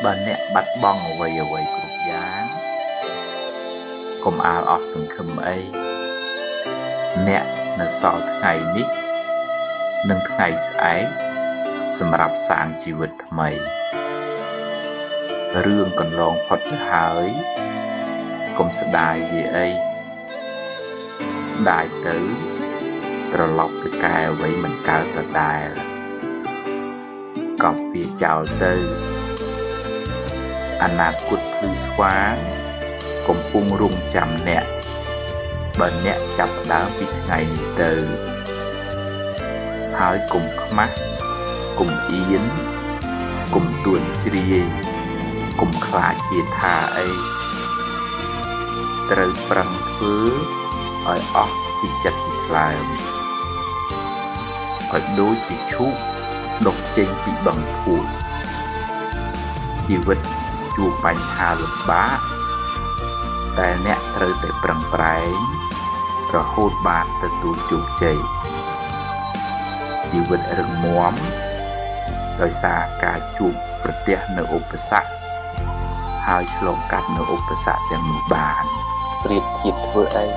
បើអ្នកបាត់បង់អ្វីៗគ្រប់យ៉ាង កុំអាលអស់សង្ឃឹមអី អ្នកនៅសល់ថ្ងៃនេះ និងថ្ងៃស្អែកសម្រាប់សាងជីវិតថ្មី រឿងកន្លងផុតទៅហើយ កុំស្ដាយវាអី ស្ដាយទៅត្រឡប់ទៅកែអ្វីមិនកើតដដែល កប់វាចោលទៅ អនាគតភ្លឺស្វាងកំពុងរង់ចាំអ្នក បើអ្នកចាប់ផ្ដើមពីថ្ងៃនេះទៅ ហើយកុំខ្មាស់ កុំអៀន កុំទួនជ្រាយ កុំខ្លាចគេថាអី ត្រូវប្រឹងធ្វើឲ្យអស់ពីចិត្តពីថ្លើម ឲ្យដូចជាឈូកដុះចេញពីបឹងភក់ ជីវិតជួបបញ្ហាលំបាក តែអ្នកត្រូវតែប្រឹងប្រែង រហូតបានទទួលជោគជ័យ ជីវិតរឹងមាំ ដោយសារការជួបប្រទះនូវឧបសគ្គ ហើយឆ្លងកាត់នូវឧបសគ្គទាំងនោះបាន ប្រៀបធៀបធ្វើអី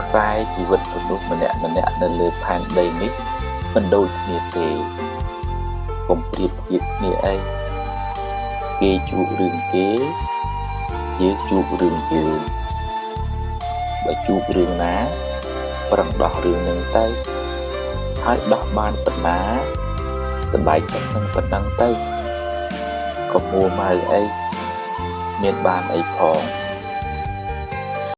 ខ្សែជីវិតមនុស្សម្នាក់ៗនៅលើផែនដីនេះមិនដូចគ្នាទេ កុំប្រៀបធៀបគ្នាអី គេជួបរឿងគេ យើងជួបរឿងយើង បើជួបរឿងណា ប្រឹងដោះរឿងហ្នឹងទៅ ហើយដោះបានប៉ុណ្ណា សប្បាយចិត្តនឹងប៉ុណ្ណឹងទៅ កុំមួម៉ៅអី មានបានអីផង។